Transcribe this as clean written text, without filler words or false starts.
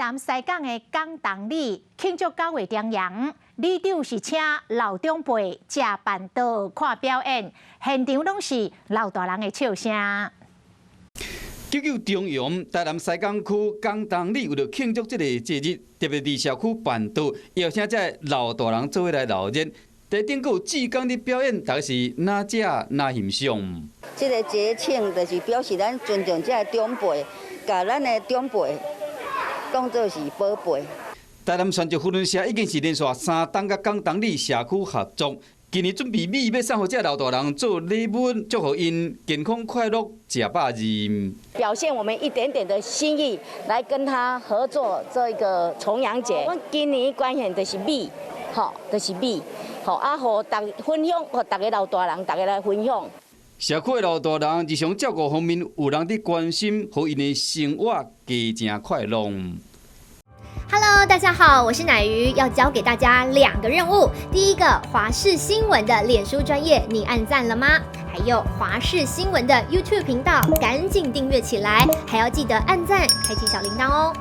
南西港的港東里慶祝九月重陽，里長是請老長輩食辦桌看表演，現場攏是老大人的笑聲。九九重陽，台南西港區港東里為著慶祝這个節日，特別佇社區辦桌，邀請這老大人做伙來鬧熱。台頂閣有志工佇表演，大家是若食若欣賞。這个節慶就是表示咱尊重這个長輩，共咱的長輩當做是寶貝。台南船石扶輪社已經是連續三冬佮港東里社區合作，今年準備米欲送予這老大人做禮物，祝福𪜶健康快樂，食百二。表現我們一點點的心意，來跟他合作這一個重陽節。阮今年關鍵就是米，吼，就是米，吼啊，予大分享，予逐个老大人，逐个來分享。社區的老大人日常照顧方面有人佇關心，予𪜶的生活加誠快樂。 Hello，大家好，我是乃瑜，要交給大家兩個任務。第一個，華視新聞的臉書專頁，你按讚了嗎？還有華視新聞的 YouTube 頻道，趕緊訂閱起來，還要記得按讚，開啟小鈴鐺哦。